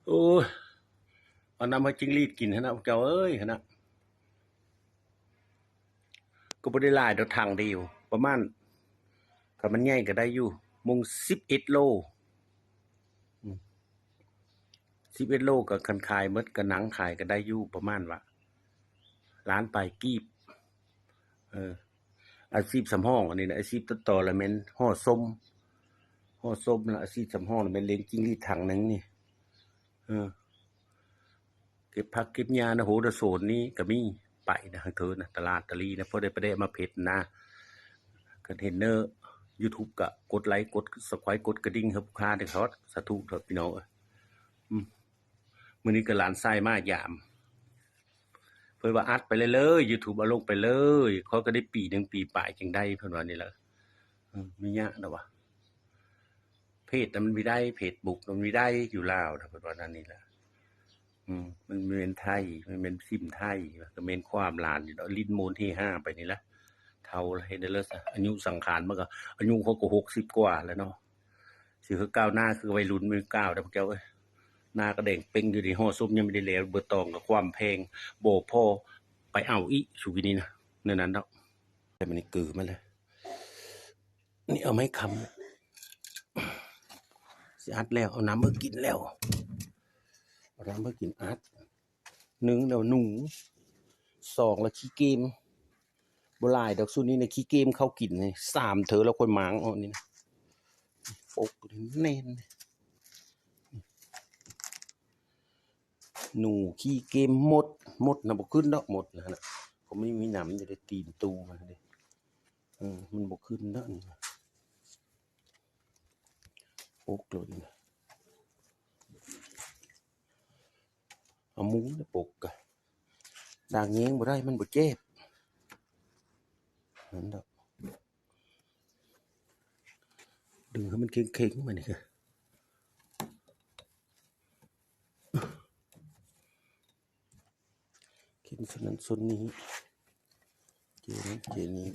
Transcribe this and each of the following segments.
ໂອ້ຍ ເອົານ້ຳໃຫ້ຈິງຫຼີດກິນຫັ້ນນະ ພວກເຈົ້າເອີຍ ຫັ້ນນະ. ກໍບໍ່ໄດ້ຫຼາຍດອກ ຖັງດຽວ ປະມານ ຄັນມັນໃຫຍ່ກໍໄດ້ຢູ່ ມົງສິບເອັດໂລ ອືມ ສິບເອັດໂລ ກໍຄັນຂາຍໝົດ ກໍນັ່ງຂາຍກໍໄດ້ຢູ່ປະມານວ່າ ລ້ານປາຍກີບ. ເອີ ອາຊີບສຳຮອງອັນນີ້ນະ ອາຊີບຕັດຕໍ່ລະແມ່ນຫໍ່ສົ້ມ ຫໍ່ສົ້ມ ລະອາຊີບສຳຮອງລະແມ່ນລ້ຽງຈິງຫຼີດຖັງໜຶ່ງນີ້ ເອີ ເກັບຜັກເກັບຫຍ້ານະ ໂຫ ນະໂຊນນີ້ກໍມີ ໄປນະ ທາງເທິງນະ ຕະຫຼາດຕະລີນະ ພໍໄດ້ປະແດະມາເຜັດນະ. ຄັນເຫັນໃນຢູທູບກໍກົດໄລ ກົດຊັບສະໄຄຣບ໌ ກົດກະດິ່ງໃຫ້ພວກຂ້າໄດ້ທອດ ສາທຸເດີພີ່ນ້ອງເອີຍ. ອືມ ມື້ນີ້ກໍຫຼານຊາຍມາຢາມ ເພິ່ນວ່າອັດໄປເລີຍໆ ຢູທູບເອົາລົງໄປເລີຍ ຂ້ອຍກໍໄດ້ປີໜຶ່ງປີປາຍຈຶ່ງໄດ້ ເພິ່ນວ່ານີ້ລະ. ເອີ ມີຍາກນະວ່າ ເພຈນະມັນມີໄດ້ ເຟສບຸກນະມັນມີໄດ້ຢູ່ລາວນະ ເພິ່ນວ່ານັ້ນນີ້ລະ. ອືມ ມັນແມ່ນໄທ ມັນແມ່ນຊິມໄທ ກໍແມ່ນຄວາມຫຼານຢູ່ດອກ ຫຼິ້ນໂມນເຮຮາໄປນີ້ລະ ເຖົ້າລະ ເຮັດໄດ້ເລີຍຊະ ອາຍຸສັງຂານມັນກໍ ອາຍຸເຂົາກໍຫົກສິບກວ່າແລ້ວເນາະ ຊິຄືກ້າວໜ້າຄືໄວລຸ້ນ ບໍ່ກ້າວດອກພວກເຈົ້າເອີຍ. ໜ້າກໍແດງເປັ້ງຢູ່ເດ ຫໍ່ສົບຍັງບໍ່ໄດ້ແລ້ວ ເບີຕອງກໍຄວ່ຳແພງ ບໍ່ພໍໄປເອົາອີກ ສຸກີນີ້ນະ ແນວນັ້ນດອກ. ແຕ່ມັນນີ້ກືມາແລ້ວ ນີ້ເອົາໄມ້ຄ້ຳ ຊິອັດແລ້ວ ເອົານ້ຳມາກິນແລ້ວ ເອົານ້ຳມາກິນອັດ. ໜຶ່ງແລ້ວໜູ ສອງແລ້ວຂີ້ເກມ ບໍ່ຫຼາຍດອກຊຸດນີ້ນະ ຂີ້ເກມເຂົ້າກິນນີ້ ສາມເທື່ອແລ້ວຄ່ອຍມ້າງເອົານີ້ນະ ປົກແໜ້ນ ໜູ ຂີ້ເກມ ມົດ ມົດນະບໍ່ຂຶ້ນດອກ ມົດນະ ເພາະມັນມີໜຳຢູ່ໃນຕີນຕູ້ມັນເດ້ ເອີ ມັນບໍ່ຂຶ້ນດອກ ປົກໂລດ ເອົາໝູນະປົກກະ ດາກແຍງບໍ່ໄດ້ ມັນບໍ່ເຈັບ ນັ້ນດອກ ດຶງໃຫ້ມັນເຄັ່ງໆ ມານີ້ກະ ເຂັນສ່ວນນັ້ນສ່ວນນີ້ ເຈນັ້ນເຈນີ້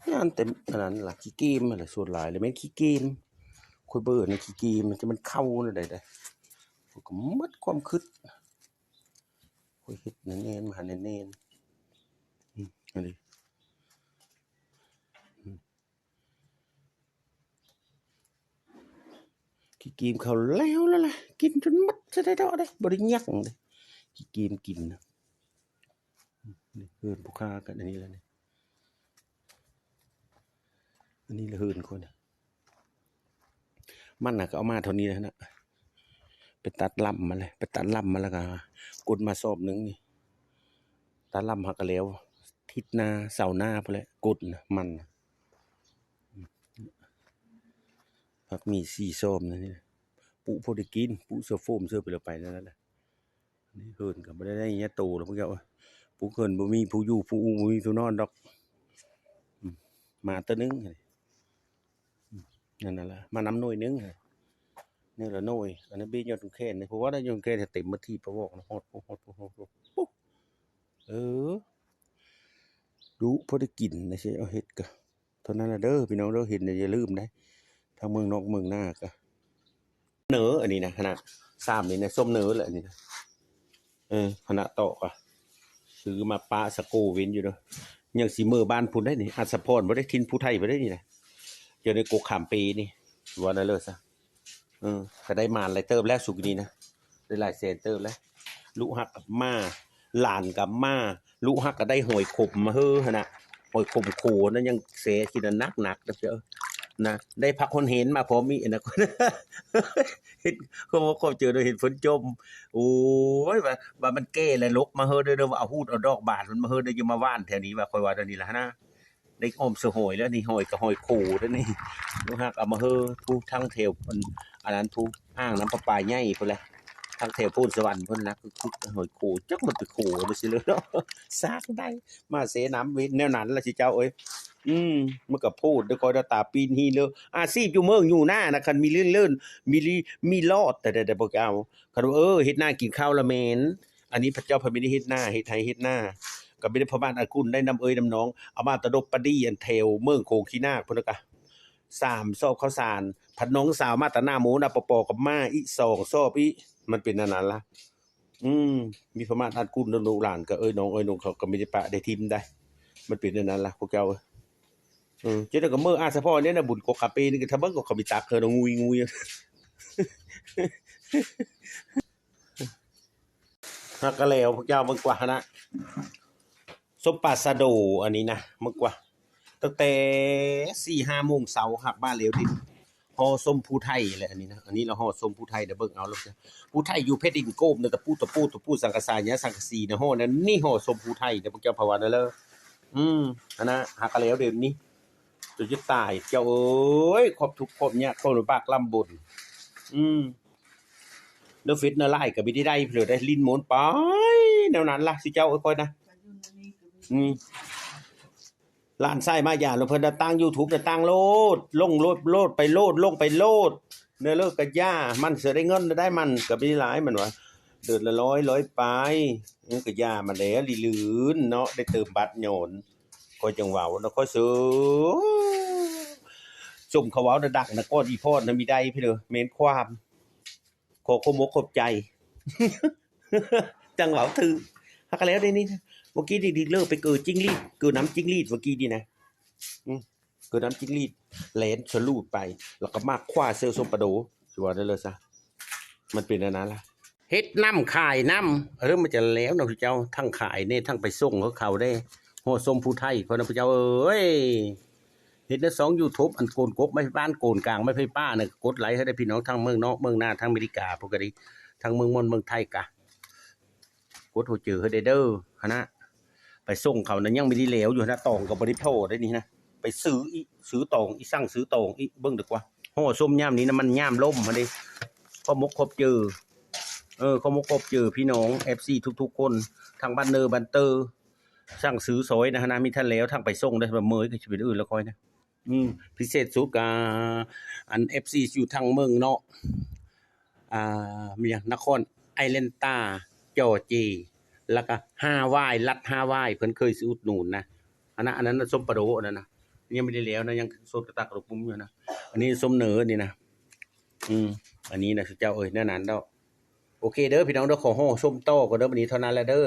ຢ້ານແຕ່ອັນນັ້ນລະ ຂີ້ເກມຫັ້ນແຫຼະ ສ່ວນຫຼາຍລະແມ່ນຂີ້ເກມ ຂ້ອຍເບິ່ງນະ ຂີ້ເກມ ມັນຈະມັນເຂົ້າແນວໃດໄດ໋ ຂ້ອຍກໍໝົດຄວາມຄິດ ຂ້ອຍເຮັດແໜ້ນໆ ມາຫາແໜ້ນໆ ອືມ ອັນນີ້ ອືມ ຂີ້ເກມເຂົ້າແລ້ວລະລະ ກິນຈົນໝົດຊະໄດ້ດອກເດ້ ບໍ່ໄດ້ຍັກເດ້ ຂີ້ເກມກິນນະ ນີ້ເຮືອນຜູ້ຄ້າກັນ ອັນນີ້ລະນີ້ ອັນນີ້ລະເຮືອນຂ້ອຍນະ ມັນນະກໍເອົາມາເທົ່ານີ້ແຫຼະນະ ໄປຕັດລຳມາແຫຼະ ໄປຕັດລຳມາແລ້ວກໍກົດມາສອບໜຶ່ງນີ້ ຕາລຳຫາກະແລ້ວ ທິດໜ້າ ເສົາໜ້າພຸ້ນແຫຼະ ກົດນະ ມັນນະ ຜັກໝີ່ສີ່ຊອມນະ ປຸພໍໄດ້ກິນ ປຸເສື້ອໂຟມເສື້ອໄປແລ້ວໄປນັ້ນແຫຼະ ເຮືອນກໍບໍ່ໄດ້ໃຫຍ່ໂຕແລ້ວ ພວກເຈົ້າ ປຸເຮືອນບໍ່ມີຜູ້ຢູ່ຜູ້ອຸ່ ບໍ່ມີຜູ້ນອນດອກ ອືມ ໝາຕົວໜຶ່ງ ອືມ ນັ້ນລະ ມານຳໜ່ວຍໜຶ່ງ ແນວລະໜ່ວຍ ອັນນັ້ນເບ້ຍອດແຂນ ເພາະວ່າໄດ້ຍອດແຂນເຕັມມາທີ່ປະວອກນະ ຮອດ ຮອດ ຮອດ ຮອດ ເອີ ດຸພໍໄດ້ກິນນະ ຊິເອົາເຮັດກະ ເທົ່ານັ້ນລະເດີພີ່ນ້ອງເດີ ເຫັນແລ້ວຢ່າລືມໄດ໋ ທາງເມືອງນອກເມືອງນາກະ ເໜີ ອັນນີ້ນະ ຂະໜາດສາມນີ້ນະ ສົ້ມເໜີແຫຼະ ອັນນີ້ນະ ເອີ ຄະນະຕອກກະ ຊື້ມາປະສະໂກເວັນຢູ່ເດີ ຍັງຊິເມືອບ້ານພຸ້ນໄດ໋ນີ້ ອັດສະພອນບໍ່ໄດ້ ຖິ່ນຜູ້ໄທບໍ່ໄດ້ນີ້ນະ ຢູ່ໃນກົກຂາມເປນີ້ ວ່ານັ້ນເລີຍຊະ ເອີ ກະໄດ້ມານຫຼາຍເຕີບແລ້ວ ສຸກນີ້ນະ ໄດ້ຫຼາຍແສນເຕີບແລ້ວ ລູກຮັກກັບມາ ຫຼານກັບມາ ລູກຮັກກໍໄດ້ຫອຍຂົມມາເຮີຫັ້ນນະ ຫອຍຂົມໂຂນະ ຍັງແຊກິນນະ ໜັກໆ ນະ ໄດ້ຜັກຮອນເຫັນມາພ້ອມອີກນະ ເຫັນ ຂອບ ຂອບໃຈເດີ ເຫັນເພິ່ນຈົ່ມ ໂອ້ຍ ວ່າ ວ່າມັນແກ່ແລ້ວ ຫຼົກມາເຮີເດີ ວ່າເອົາຮູດເອົາດອກບານມັນມາເຮີເດີ ຢ່າມາຫວ່ານແຖວນີ້ ວ່າຂ້ອຍວ່າແນວນີ້ລະຫັ້ນນະ ໄດ້ອ້ອມສະຫອຍແລ້ວນີ້ ຫອຍກໍຫອຍໂຂແລ້ວນີ້ ລູກຮັກເອົາມາເຮີ ຜູ້ທາງແຖວ ອັນ ອັນນັ້ນຜູ້ ອ່າງນ້ຳປະປາໃຫຍ່ພຸ້ນແຫຼະ ທາງແຖວໂພນສະຫວັນພຸ້ນນະ ຄື ຄືຫອຍໂຂ ຈັກມັນໄປໂຂໄປໃສເລີຍເນາະ ຊາກໄດ້ ມາເສນ້ຳເວັນແນວນັ້ນລະຊິເຈົ້າເອີຍ ອືມ ມັນກະໂພດເດີ ຂ້ອຍດາຕາປີ້ນຫີເລີ ອາຊີບຢູ່ເມືອງຢູ່ນານະ ຄັນມີເລື່ອນ ມີລີ ມີລອດ ແຕ່ ແຕ່ ແຕ່ບໍ່ເອົາ ຄັນວ່າ ເອີ ເຮັດນາກິນເຂົ້າລະແມ່ນ ອັນນີ້ພະເຈົ້າພະມີໄດ້ເຮັດນາ ເຮັດໄຮ່ເຮັດນາ ກໍມີແຕ່ພໍ່ບ້ານອາກຸນໄດ້ນຳເອີຍນຳນ້ອງ ເອົາມາຕະດົບປະດີ່ ອັນແຖວເມືອງໂຂງຂີ້ນາກພຸ້ນນະກະ ສາມຊອບເຂົ້າສານ ພັດນ້ອງສາວມາຕະໜ້າໂມນະ ປະປອກັບມາອີກສອງຊອບອີກ ມັນເປັນອັນນັ້ນລະ. ອືມ ມີພະມາດອັດກຸນເດີ ລູກຫຼານກໍເອີຍ ນ້ອງເອີຍ ນ້ອງເຂົາກໍມີແຕ່ປະໄດ້ຖິ້ມໄດ໋ ມັນເປັນອັນນັ້ນລະພວກເຈົ້າເອີຍ. ເອີ ຈັ່ງໃດກໍເມີອາສະເພາະນີ້ນະ ບຸນກົກກະປີນີ້ກໍຖ້າເບິ່ງກໍເຂົາມີຕັກເຮີນງຸຍໆ ຫາກະແລ້ວພວກເຈົ້າເບິ່ງກວ່າຫັ້ນນະ ສົ້ມປາຊະໂດອັນນີ້ນະ ເບິ່ງກວ່າ ຕັ້ງແຕ່ສີ່ຫ້າໂມງເຊົ້າ ຫາກມາແລ້ວນີ້ ຫໍ່ສົ້ມພູໄທແຫຼະອັນນີ້ນະ ອັນນີ້ລະຫໍ່ສົ້ມພູໄທນະ ເບິ່ງເອົາໂລດ ຜູ້ໄທຢູ່ແຜ່ນດິນໂກບນະ ຕະປູ ຕະປູ ຕະປູ ສັງກະສາຍາສັງກະສີນະ ຫໍ່ນັ້ນນີ້ຫໍ່ສົ້ມພູໄທນະ ພວກເຈົ້າພາວະນະເລີ ອືມ ຫັ້ນນະ ຫາກະແລ້ວດຽວນີ້ ຈົນຈະຕາຍ ເຈົ້າເອີຍ ຄວາມທຸກຄວາມຍາກ ຄວາມລຳບາກລຳບົນ ອືມ ເລື່ອງເຟດເລື່ອງໄລນ໌ກໍມີໄດ້ໄດ້ ຫຼິ້ນມ່ວນໄປແນວນັ້ນລະ ຊິເຈົ້າເອີຍ ຂ້ອຍນະ ອືມ ຫຼານຊາຍມາຢາມ ແລ້ວເພິ່ນນະຕັ້ງຢູທູບນະ ຕັ້ງໂລດ ລົງໂລດ ໂລດໄປໂລດ ລົງໄປໂລດ ແນວເລີກກະຢ່າ ມັນຊິໄດ້ເງິນໄດ້ ມັນກໍມີຫຼາຍ ມັນວ່າເດືອນລະຮ້ອຍ ຮ້ອຍປາຍ ເອີ ກະຢ່າມັນແຫຼະ ຫຼີ່ນເນາະ ໄດ້ເຕີມບັດຍ້ອນ ຂ້ອຍຈັ່ງເວົ້ານະ ຂ້ອຍເຊີ ສົມເຂົາເວົ້ານະ ດັງນະ ກ່ອນອີພອນນະ ມີໄດ້ພີ້ເດີ ແມ່ນຄວາມ ຂໍຂອບອົກຂອບໃຈ ຈັ່ງເວົ້າຖືກ ຫາກະແລ້ວໄດ໋ນີ້ ເມື່ອກີ້ນີ້ດິເລີໄປເກີຈິ້ງຫຼີດ ເກີນ້ຳຈິ້ງຫຼີດເມື່ອກີ້ນີ້ນະ ອືມ ເກີນ້ຳຈິ້ງຫຼີດ ແລ່ນສະລູດໄປ ແລ້ວກໍມາຄວ້າເຊີສົ້ມປາໂດ ຊິວ່າໄດ້ເລີຍຊະ ມັນເປັນອັນນັ້ນລະ ເຮັດນຳຂາຍນຳ ເອີ ມັນຈະແລ້ວເນາະ ເຈົ້າ ທັງຂາຍແດ່ ທັງໄປສົ່ງເຂົາເດ້ ຫໍ່ສົ້ມພູໄທ ພໍ່ນະ ພວກເຈົ້າເອີຍ. ເຮັດໃນຊ່ອງຢູທູບ ອັນໂກນກົກໄມ້ໄຟບ້ານ ໂກນກາງໄມ້ໄຟປ່ານະ ກົດໄລໃຫ້ໄດ້ພີ່ນ້ອງ ທັງເມືອງນອກເມືອງນາ ທັງອາເມລິກາພຸ້ນກໍດີ ທັງເມືອງມ່ອນເມືອງໄທກະ ກົດຫົວເຈີໃຫ້ໄດ້ເດີຫັ້ນນະ ໄປສົ່ງເຂົານະ ຍັງບໍ່ໄດ້ແລ້ວຢູ່ຫັ້ນນະ ຕອງກໍບໍ່ໄດ້ພໍໄດ໋ນີ້ນະ ໄປຊື້ອີກ ຊື້ຕອງອີກ ສັ່ງຊື້ຕອງອີກ ເບິ່ງດີກວ່າ ຫໍ່ສົ້ມຍາມນີ້ນະ ມັນຍາມລົມຫັ້ນເດ້ ຂອບອົກຂອບໃຈ ເອີ ຂອບອົກຂອບໃຈພີ່ນ້ອງເອັຟຊີທຸກໆຄົນ ທັງບ້ານເນີບ້ານເຕີ ສັ່ງຊື້ຊອຍນະຫັ້ນນະ ມີທັນແລ້ວ ທັງໄປສົ່ງເດີ ແບບເມີຍກໍຊິເປັນອື່ນລະຂ້ອຍນະ ອືມ ພິເສດສຸດກະ ອັນເອັຟຊີຢູ່ທາງເມືອງເນາະ ອ່າ ມີຫຍັງ ນະຄອນໄອແລນຕາ ຈໍເຈ ແລ້ວກະຮາວາຍ ລັດຮາວາຍ ເພິ່ນເຄີຍຊື້ອຸດໜູນນະ ອັນນັ້ນ ອັນນັ້ນນະ ສົ້ມປາໂດ ອັນນັ້ນນະ ຍັງບໍ່ໄດ້ແລ້ວນະ ຍັງສົດກະຕັກລຸກມຸມຢູ່ນະ ອັນນີ້ສົ້ມເໜີນີ້ນະ ອືມ ອັນນີ້ນະ ເຈົ້າເອີຍ ແນວນັ້ນດອກ ໂອເຄເດີພີ່ນ້ອງເດີ ຂໍຫໍ່ສົ້ມຕໍ່ກ່ອນເດີ ບັດນີ້ເທົ່ານັ້ນແຫຼະເດີ.